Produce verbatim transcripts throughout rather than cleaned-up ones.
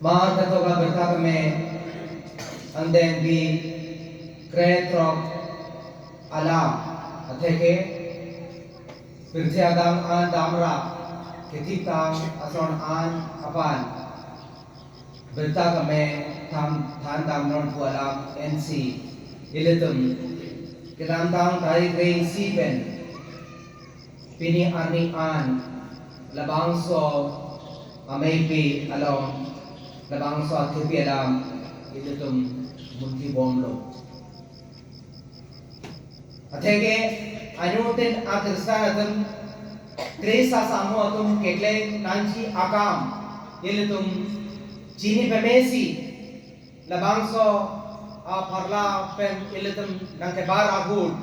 Mark kethok abirta keme angdengpi krethrok alam atheke pirthe adang an damra kethiptang ason an aphan birta keme than than damnon pu alam ensi ilitum kedamtang tarik isi pen pini arni an labangso ameipi along labangso athepi alam ilitum munthi bomlo. Atheke anuttin akirsan atum Khrista asangho atum keklem nangji akam ilitum chini pemesi labangso apharla pen ilitum nangkebar ahut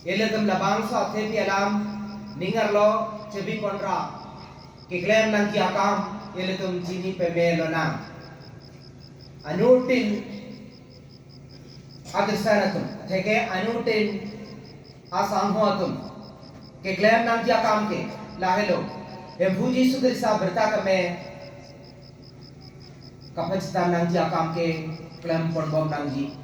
ilitum labangso athepi alam ning arlo chebi konra keklem nangji akam ilitum chini peme lonang. Anuttin akirsan atum, atheke anuttin asangho atum keklem nangji akam ke lahelo, Hemphu Jisu Khrista abirta keme kapachitan nangji akam ke klem ponbom nangji.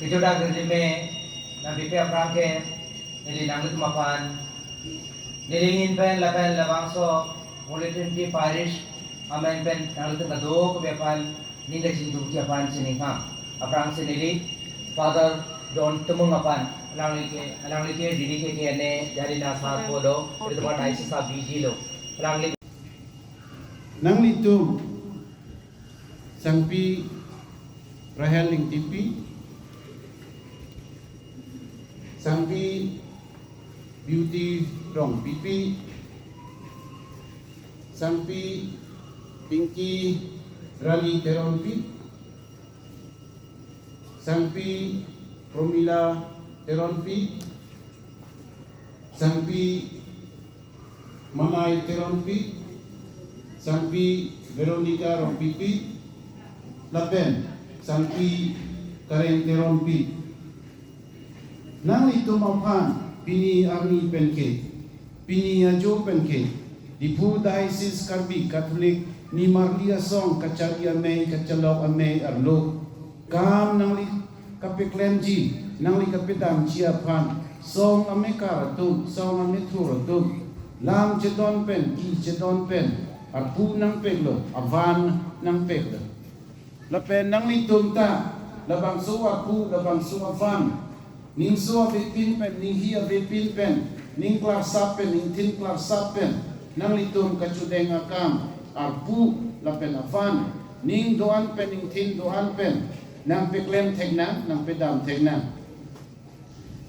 Kejut agir lime nangpipe aphrang ke neli nanglitum aphan, neli angin pen lapen labangso Mulitrinti Parish amen pen nanglitum kadokave aphan ning kachingthumji aphan chiningham. Aphrangsi neli Father Don Timung aphan, alangli ke, alangli ke D D K K N A jadi nasa polo, itu pada isi sa B G lo. Alangli Nanglitum Sangpi Rahel Ingtipi, Sangpi Beauty Rongpipi, Sangpi Pinky Rali Teronpi, Sangpi Promila Teronpi, Sangpi Manai Teronpi, Sangpi Veronica Rongpipi, lapen Sangpi Karen Teronpi. Nanglitum aphan pini arni penke, pini ajo penke, Diphu Diocese Karbi Catholic Nimarli Asong kachari amei kachalok amei arlo kam nangli kapeklemji, nangli kapedamji aphan song amekar atum, song amethur atum lam chedon pen, ki chedon pen arpu nangpeklo, avan nangpeklo. Lapen nanglitum ta labangso arpu, labangso avan, ningso avepin pen, ninghi avepin pen, ning klarsap pen, ningthin klarsap pen, nanglitum kachudeng akam arpu lapen avan, ning do-an pen, ningthin do-an pen nangpeklem theknang, nangpedam theknang.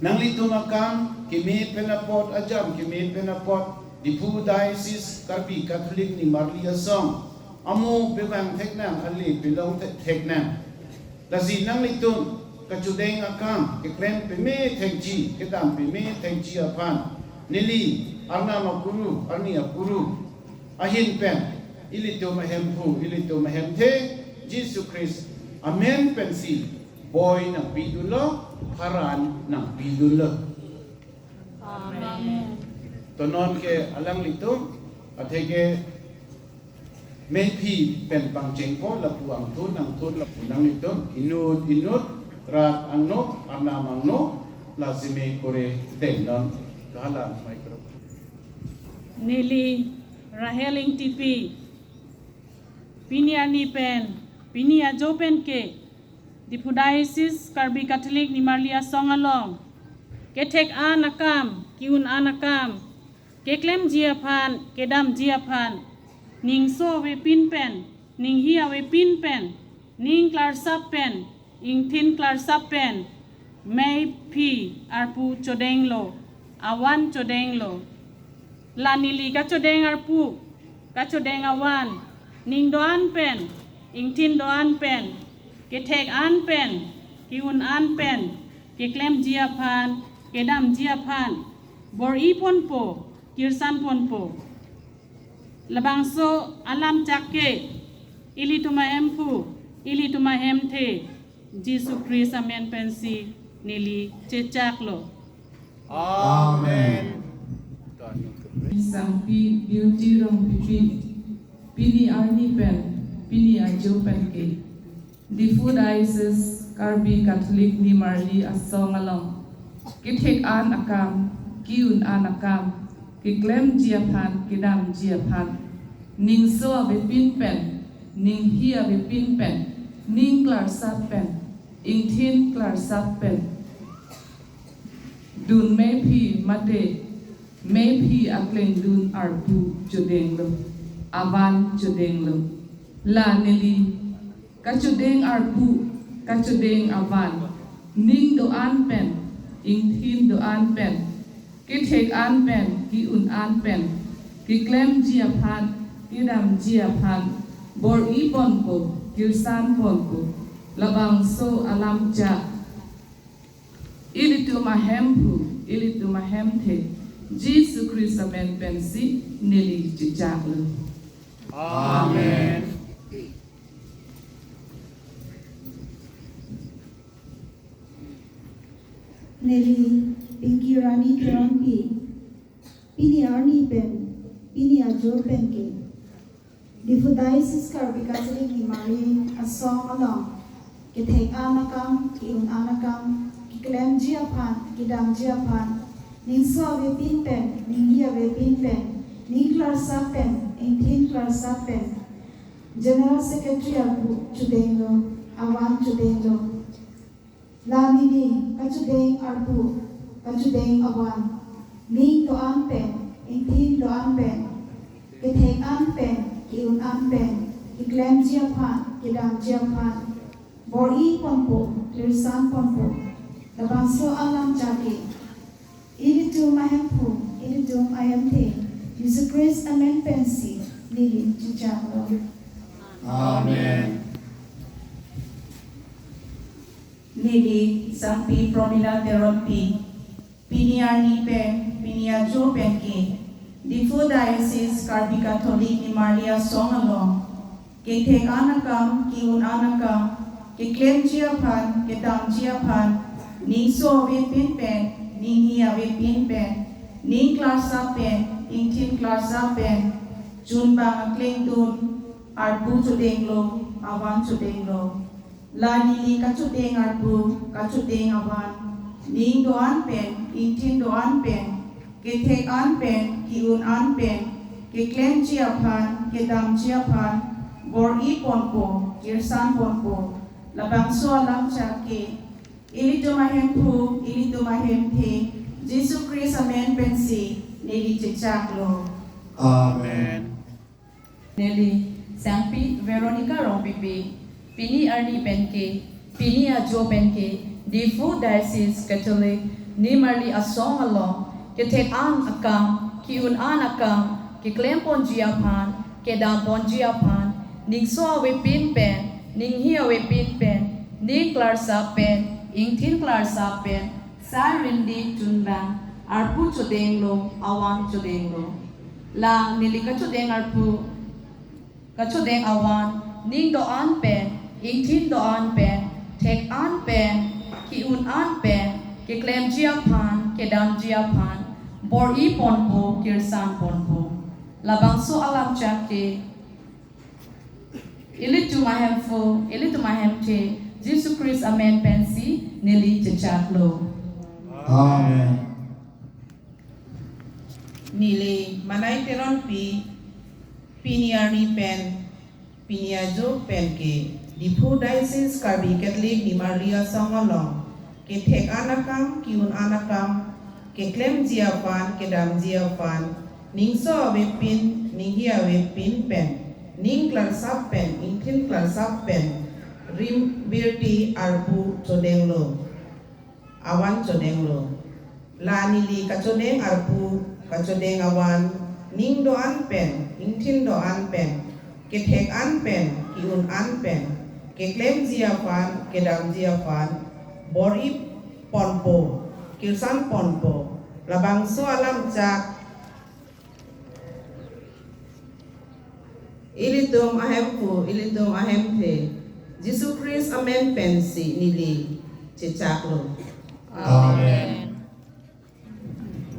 Nanglitum akam keme pen apot, ajam keme pen apot, Diphu Diocese Karbi Catholic Nimarli Asong amo pevang theknang, ale pelong thek-, theknang. Lasi nanglitum kachudeng akam keklem peme thekji, kedam peme thekji aphan, neli Arnam akuru, arni akuru ahin pen, ilitum ahemphu, ilitum ahemthe, Jisu Christ amen pensi boi nangpidunlo, pharan nangpidunlo. Amen. To non ke alanglitum atheke mephi pen pangchengpo, lapu angthun angthun lapu nanglitum inut inut rat angno, arnam angno, la sime kore dengnon. Kahalan microphone. Neli Rahel Ingtipi, pini arni pen, pini ajo penke, Diphu Diocese Karbi Catholic Nimarli Asong along kethek-an akam, ki-un-an akam keklemji aphan, kedamji aphan, ningso avepin pen, ninghi avepin pen, ning klarsap pen, ingthin klarsap pen, mephi arpu chodenglo, avan chodenglo. La neli kachudeng arpu, kachudeng avan, ning do-an pen, ingthin do-an pen, kethek-an pen, ki-un-an pen keklemji aphan, kedamji aphan bor-i ponpo, kirsan ponpo. Labangso alam chak ke ilitum ahemphu, ilitum ahemthe, Jisu Christ amen pensi neli chechaklo. Amen. Sangpi Beauty Rongpipi, pini arni pen, pini ajo penke, Diphu Diocese Karbi Catholic Nimarli Asong along kethek-an akam, ki-un-an akam keklemji aphan, kedamji aphan, ningso avepin pen, ninghi avepin pen, ning klarsap pen, ingthin klarsap pen dun mephi mate mephi akleng dun arpu chodenglo, avan chodenglo. La neli kachudeng arpu, kachudeng avan, ning do-an pen, ingthin do-an pen, kethek-an pen, ki-un-an pen keklemji aphan, kedamji aphan bor-i ponpo, kirsan ponpo. Labangso alam chak ilitum ahemphu, ilitum ahemthe, Jisu Christ amen pensi neli chechaklo. Amen. Neli Pinky Rani Teronpi, pini arni pen, pini ajo penke, Diphu Diocese Karbi Catholic Nimarli Asong along kethek-an akam, ki-un-an akam keklemji aphan, kedamji aphan, ningso avepin pen, ninghi avepin pen, ning klarsap pen, ingthin klarsap pen, General Secretary arpu chodenglo, avan chodenglo. La neli kachudeng arpu, kachudeng avan, ning do-an pen, ingthin do-an pen, kethek-an pen, ki-un-an pen, keklemji aphan, kedamji aphan bor-i ponpo, kirsan ponpo. Labangso alam chak ke ilitum ahemphu, ilitum ahemthe, Jisu Christ amen pensi neli chechaklo. Amen. Neli Sangpi Promila Teronpi, pini arni pen, pini ajo penke, Diphu Diocese Karbi Catholic Nimarli Asong along, kethek an akam, ke-un an akam, keklemji aphan, kedamji aphan, ningso avepin pen, ninghi avepin pen, ning klarsap pen, ingthin klarsap pen, chunbang aklengdun, arpu chodenglo, avan chodenglo. La neli kachodeng arpu, kachodeng avan, ning do-an pen, ingthin do-an pen, kethek an pen, ke-un an pen, keklemji aphan, kedamji aphan, bor-i ponpo, kirsan ponpo. Labangso alam chak ke, ilitum ahemphu, ilitum ahemphe, Jisu Christ amen pensi, neli chechaklo. Amen. Neli Sangpi Veronica Rongpipi, pini arni penke, pini ajo penke, Diphu Diocese Catholic Nimarli Asong along, kethek an akam, ke-un an akam, keklemponji aphan, kedamponji aphan, ningso avepin pen, ninghi avepin pen, ning klarsap pen, ingthin klarsap pen, sai rindi chunbang, arpu chodenglo, avan chodenglo. La neli kachodeng arpu, kachodeng avan, ning do-an pen, ingthin do-an pen, thek an pen, ke-un an pen, keklemji aphan, kedamji aphan, bor-i ponpo, kirsan ponpo. Labangso alam chak ke, ilitum ahemphu, ilitum ahemphe, Jisu Christ amen pensi, neli chechaklo. Amen. Neli Manai Teronpi, pini arni pen, pini ajo penke, Diphu Diocese Karbi Catholic Nimarli Asong along, kethek an akam, ke-un an akam, keklemji aphan, kedamji aphan, ningso avepin, ninghi avepin pen, ning klarsap pen, ingthin klarsap pen, rim birti arpu chodenglo, avan chodenglo. La neli kachodeng arpu, kachodeng avan, ning do-an pen, ingthin do-an pen, kethek an pen, ke-un an pen, keklemji aphan, kedamji aphan, bor-i ponpo, kirsan ponpo. Labangso alam chak, ilitum ahemphu, ilitum ahemphe, Jisu Christ amen pensi neli chechaklo. Amen.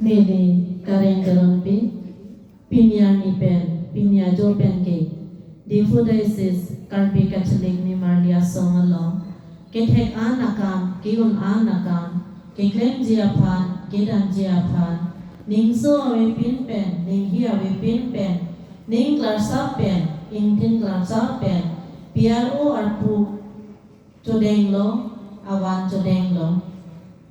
Neli Kareng Teronpi, pini arni pen, pini ajo penke, Diphu Diocese Karbi Catholic Nimarli Asong along, kethek an akam, ke-un an akam, keklemji aphan, kedamji aphan, ningso avepin pen, ninghi avepin pen, ning klarsap pen, ingthin klarsap pen, P R O arpu chodenglo, avan chodenglo.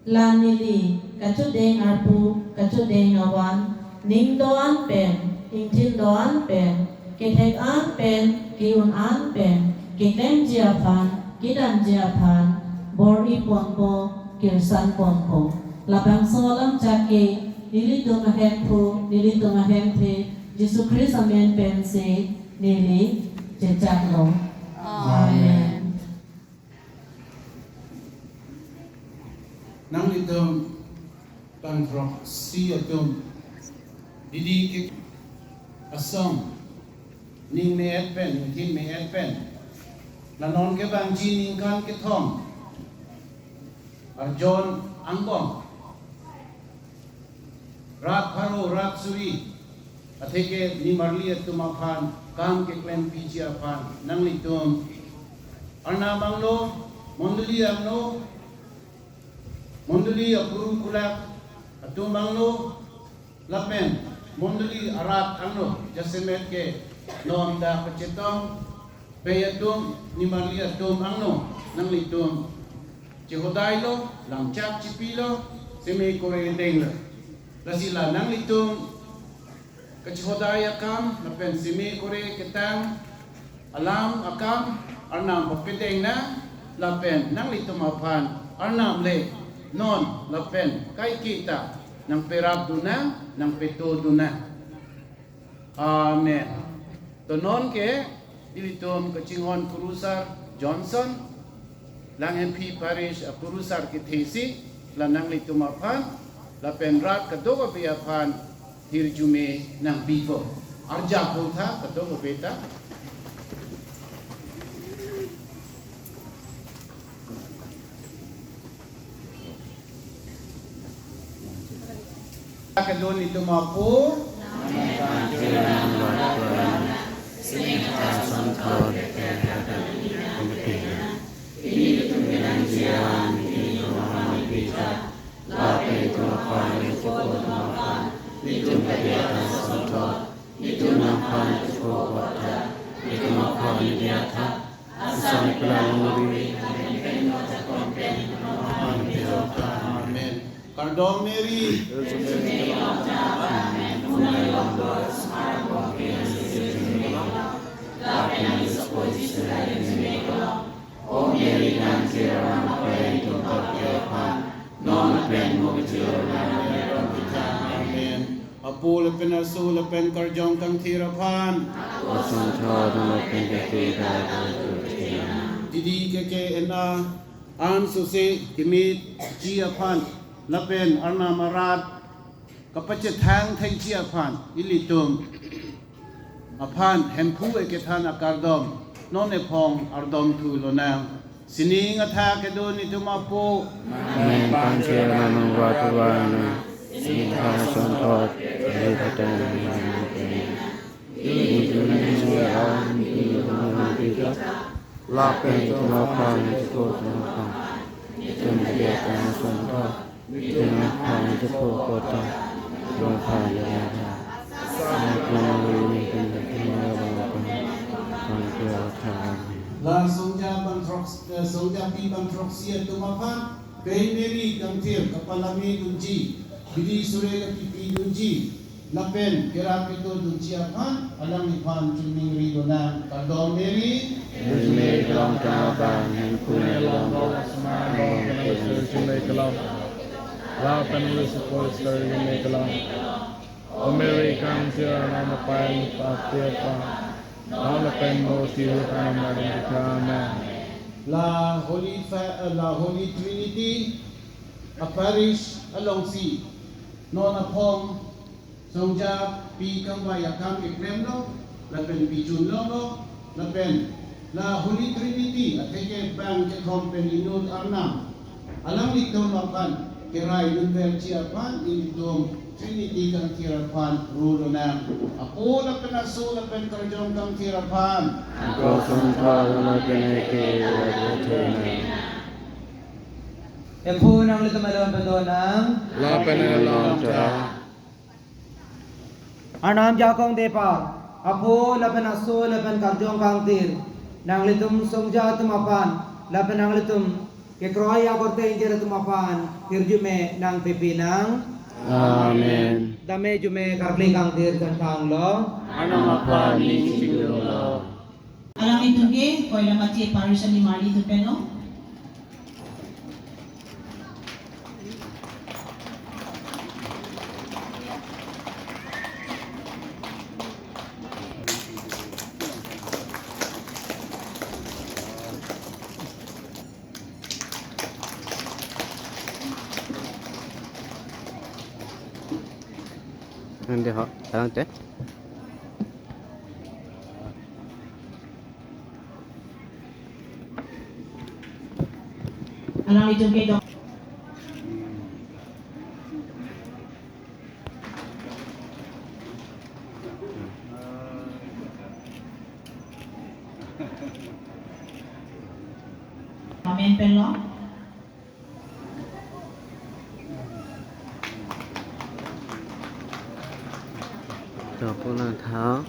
La neli kachodeng arpu, kachodeng avan, ning do-an pen, ingthin do-an pen, kethek an pen, ke-un an pen, keklemji aphan, kedamji aphan, bor-i ponpo, kirsan ponpo. Labangso alam chak ke, nelitum ahemphu, nelitum ahemphe, Jisu Christ amen pensi, neli chechaklo. Amen. Nanglitum tangthrok si atum, didi ke asong, ning me-et pen, ning me-et pen, la non kevangji ningkan kethom arjon angbong, rat pharo, rat suri, atheke nimarli atum aphan kam keklempiji aphan nanglitum arnam angno, mondoli angno, mondoli apuru kulak atum angno, lapen mondoli arat angno, jasemet ke non dak kachetong pei atum, nimarli atum angno, nanglitum chehodailo, lamchak chipilo, seme kore denglo. Lasi la nanglitum kachehodai akam lapen seme kore ketang alam akam arnam papedengnang, lapen nanglitum aphan arnam le non lapen kaike ta nangperap dunnang, nangpeto dunnang. Amen. To non ke ilitum kachinghon kurusar Johnson. Lang'Hemphi Parish apurusar kethesi, la nanglitum aphan lapen rat kadokave aphan hirjume nangpipo. Arjap pultha kadokave ta. Kedun itum apor. Amen. Kardom Mary. Amen. Apo lapen Aso lapen Karjong Kangthir aphan. Didi keke ena an suse kemit ji aphan lapen Arnam arat kapachethang thekji aphan ilitum aphan Hemphu ekethan akardom non ephong ardomthu lonang. Sining athak kedun itum apor. Amen. Pangke Arnam vatuana. Sining athak asonthot. Lapen itum aphan, itum aphan, itum aphan, itum aphan, itum aphan, itum aphan. La Songja bang throk, eh, Songjapi bang throksi atum aphan, Pei Mary Kangthir kapalame dunji, bidi sore kapipi dunji, lapen kerap keto dunji aphan, alangliphan chuningri lonang. Kardom Mary. Mary long ta bang Hemphu ne long do, asma long kena sir chunai kelong. Lapen lu support sir chunai kelong. O Mary Kangthir Arnam apei, pate pa. Nang lapen mo tiru tanam larin kita. Amen. La Holy Fa-, eh, la Holy Trinity a parish alongsi non aphong Songjapi kangvai akam keklemlo, lapen pijun longlo, lapen la Holy Trinity atheke bang kethom pen inut Arnam alanglitum aphan kerai dunverji aphan ilitum Trinity Kangthir aphan ru lonang. Apo lapen Aso lapen Karjong Kangthir aphan. Kosong kha lapen eke lapen Hemphu nanglitum along pen donang. Lapen along ta. Arnam ajakong de pa, Apo lapen Aso lapen Karjong Kangthir, nanglitum Songja atum aphan, lapen nanglitum kekroi akorte ingjir atum aphan hirjume nangpipi nang. Amen. Dame jume karkli kangthir kangthang lo. Arnam aphan ning chingdun lo. Alanglitum ke Koilamati parish animari tu peno. Nanti ho, sekarang teh. Alanglitum ke dok. Amen pen lo. Cho puna thao.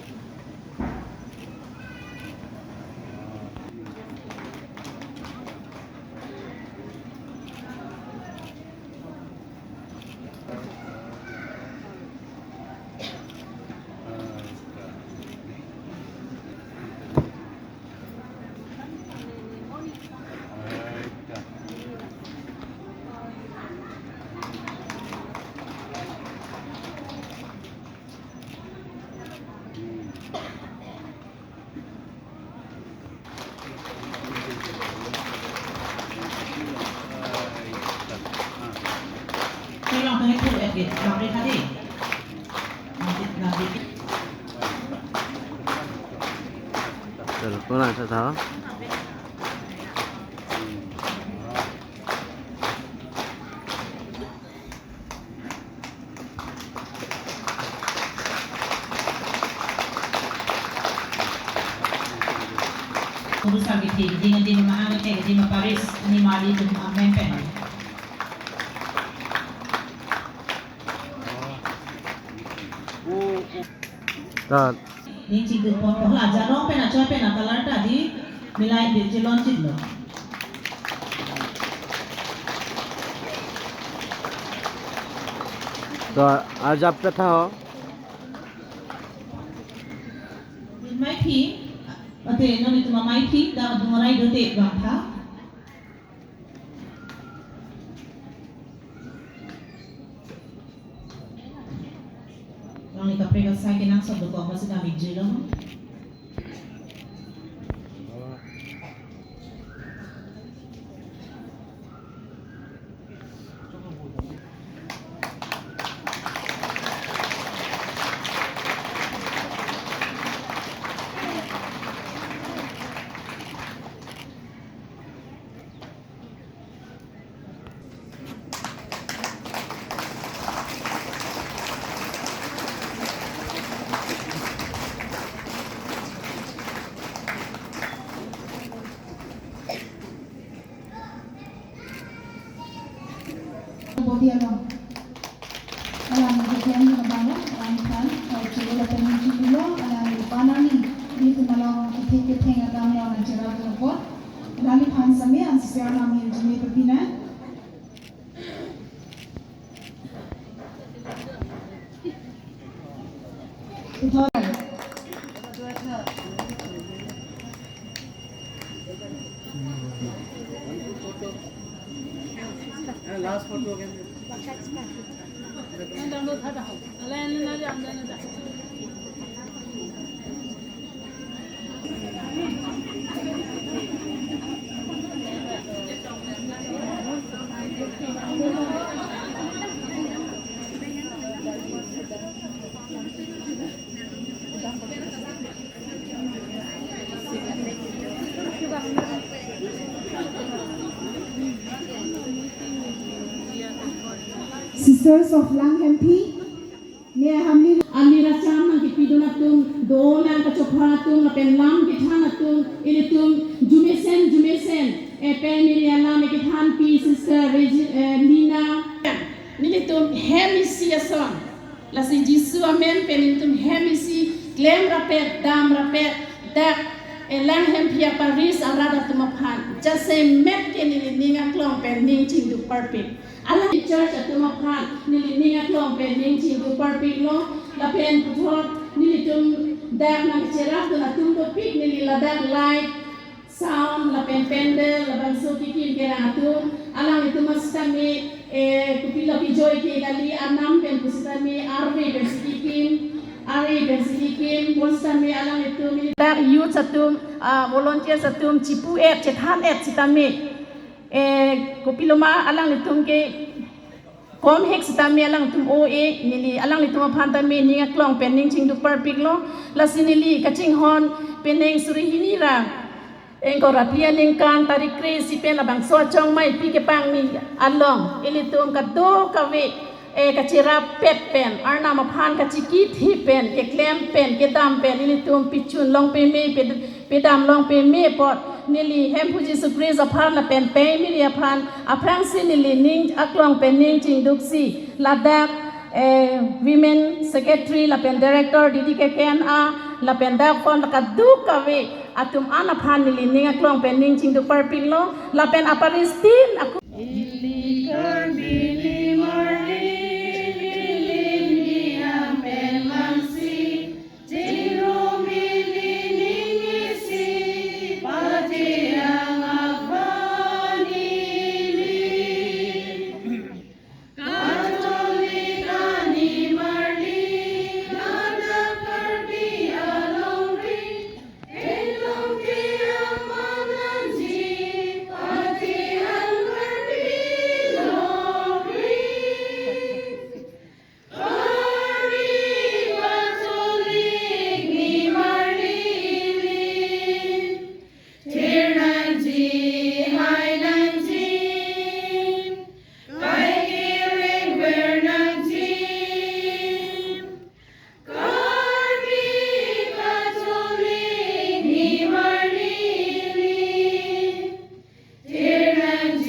Telepon aja tahu. Urusan kiti, kiti, kiti, mahang kiti, kiti, ma Paris, ni mali tu ma mempen. Start. Ning chingkir pon pon la jarong pen achoi pen a color ta di milai di chilon chit lo. To, ajap ta tha ho. Mai phi, ate non itu ma mai phi, da dungarai do te bang tha. Alangli kaprek asai kenangsot dokok masi kami jui lo. Bodi along. Alang keklem abang lo, alang than, kau chulu lapen chulu lo, alang panani, nelitum along kethek ketheng akam lo nangcherap lo po. Alangliphan sami, ansi sir nang hin jimi pepina. Ithor. Last photo again. Sisters of Langhemphi, ne hamni amir acham nangkepidun atum, do nangkachopha atum, lapen lam kethan atum, ilitum jumesen, jumesen, eh, primary alam kethanpi Sister Regi-, eh, Lina. Nelitum hem isi ason. Lasi Jisu amen pen nelitum hem isi klem rapet, dam rapet, dak, eh, Langhemphi a-parish arat atum aphan. Jasemet ke neli ning aklong pen ning chingduk parpik. Alang church atum aphan neli ning aklong pen ning chingduk parpik lo, lapen puthot nelitum dak nangcherapdun atum dopik, neli ladak light, sound, lapen pandal, labangso kekim kerang atum, alanglitum sitame, eh, kopilo kejoi ke kali anam pen pusitame, arve pensi kekim, arve pensi kekim, pusitame alanglitum, dak youth atum, ah, volunteers atum, chipu-et, chethan-et sitame. Eh, kopiloma alanglitum ke kom hek sitame alangtum o-e, neli alanglitum aphan tame ning aklong pen ning chingduk parpik lo, lasi neli kachinghon penang suri hini ra ingkoi ra phli aningkan tarik kre-isi pen labangso achongmai pi kepangni along, ilitum kadokave, eh, kacherap pet pen, Arnam aphan kachikithip pen, keklem pen, kedam pen, ilitum pichun long peme, ped-, pedam long peme apot, neli Hemphu Jisu Christ aphan lapen primary aphan, aphrangsi neli ning aklong pen ning chingduksi, ladak, eh, Women Secretary lapen Director Didi Keken a, lapen dak pon kadokave atum an aphan neli ning aklong pen ning chingduk parpik lo, lapen a-parish tin aku. Ili Karbi nimarli, ili niam pen mangsi, Chingrum ili ning isi, Patiang aphan ili. Katolik animarli, ladak Karbi alongri, Enlong ke amananji, Patiang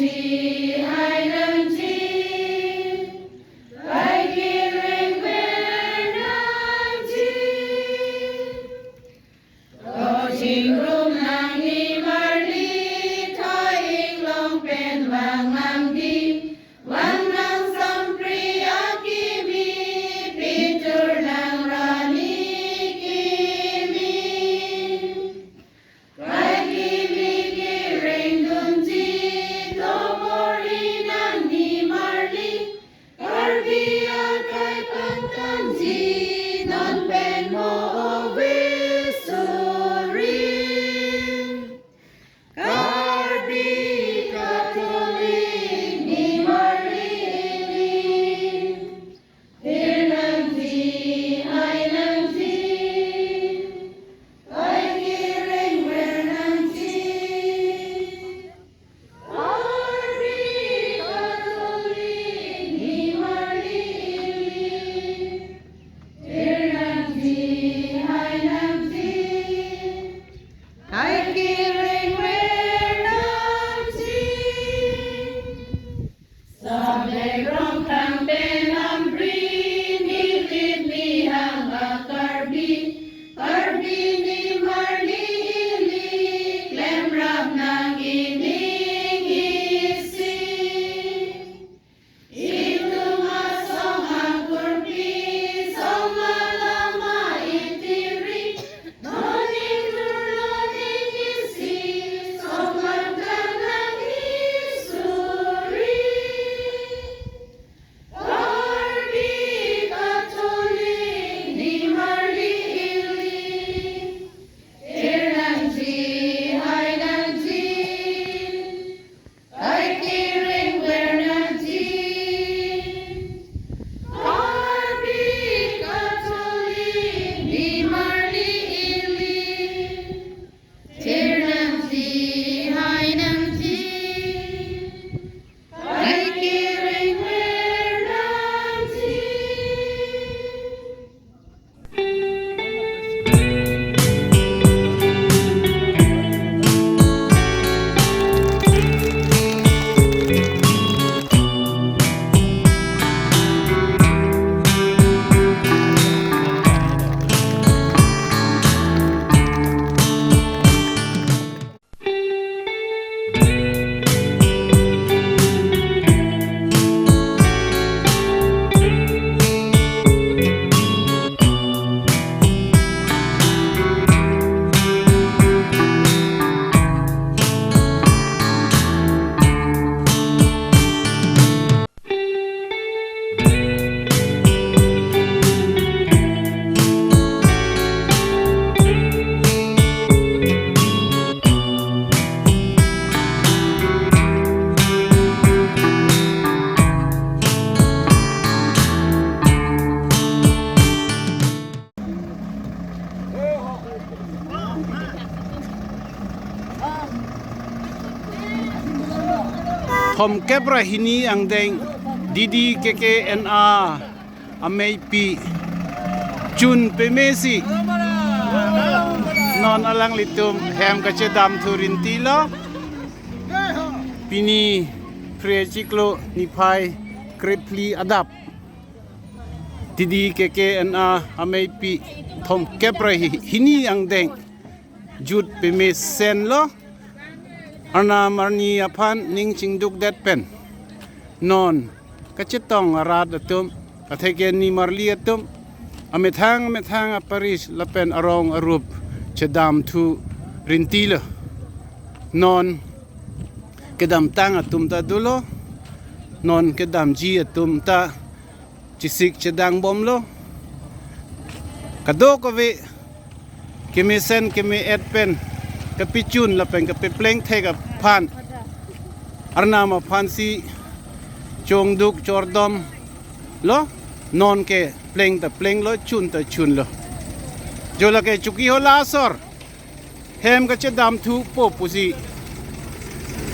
Hai nangji, kaikereng ver nangji. Kachingrum nangji marli, thoi inglong pen vang nangji, vang nang sampri akimi, pitur nang rani kimi. Kaikimi kereng dunji, tomori nangji marli, Karbi akai pangkanji, non pen mo ove suri. Karbi Catholic nimarli ili, thir nangji, hai nangji, kaikereng ver nangji. Karbi Catholic nimarli ili, thir nangji, hai nangji, kaikereng ver nangji. Sablek rong tang pen amri, nilip nihang a Karbi, Karbi nimarli ili, klemrap nang ining isi. Itum asong angkurpi, song alama itiri, non inglong ning isi, song langdang nangji suri. Karbi Catholic nimarli ili, thir nangji, hai nangji, kaikereng ver nangji. Karbi Catholic nimarli ili, thir nangji, hai nangji, kaikereng ver nangji. Thomkep ra hini angdeng D D K K N A ameipi chun pemesi non alanglitum hem kachedamthu rintilo. Pini phre chiklo niphai krephli adap D D K K N A ameipi thomkep ra hi-, hini angdeng jut pemesen lo. Arnam arni aphan ning chingdukdet pen non kachetong arat atum, atheke nimarli atum, amethang methang aparish lapen arong arup chedamthu rintilo. Non kedamtang atum ta dolo, non kedamji atum ta chesik chedangbomlo. Kadokave kemesen keme-et pen kapechun lapen kapepleng thek aphan Arnam aphansi chongduk chordomlo. Non ke pleng ta plenglo, chun ta chunlo. Jo lake chuki hola asor hem kachedamthupo pusi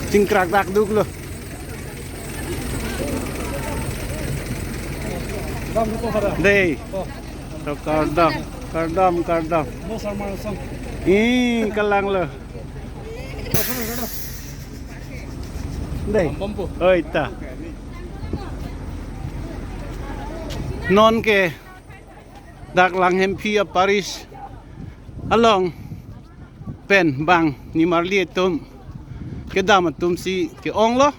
chingkrak dak duklo. Dei. To kardom, kardom, kardom. Ih, kalanglo. Dei. Oi ta. Non ke dak Langhemphi a-parish along pen bang nimarli atum kedam atum si ke-onglo,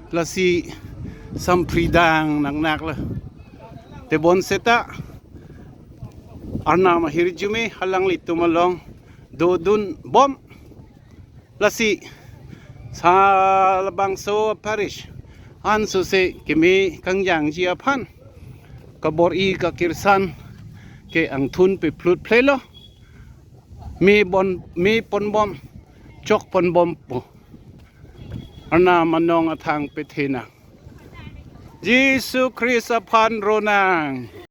lasi sampridang nangnak lo. Tebon seta Arnam ahirjume alanglitum along dodun bom. Lasi sa labangso parish ansose keme kangjangji aphan kabor-i kakirsan ke angthun peplut phlelo. Me bon, me ponbom, chok ponbompo. Arnam anong athang pethena. Jisu Christ aphan ronang.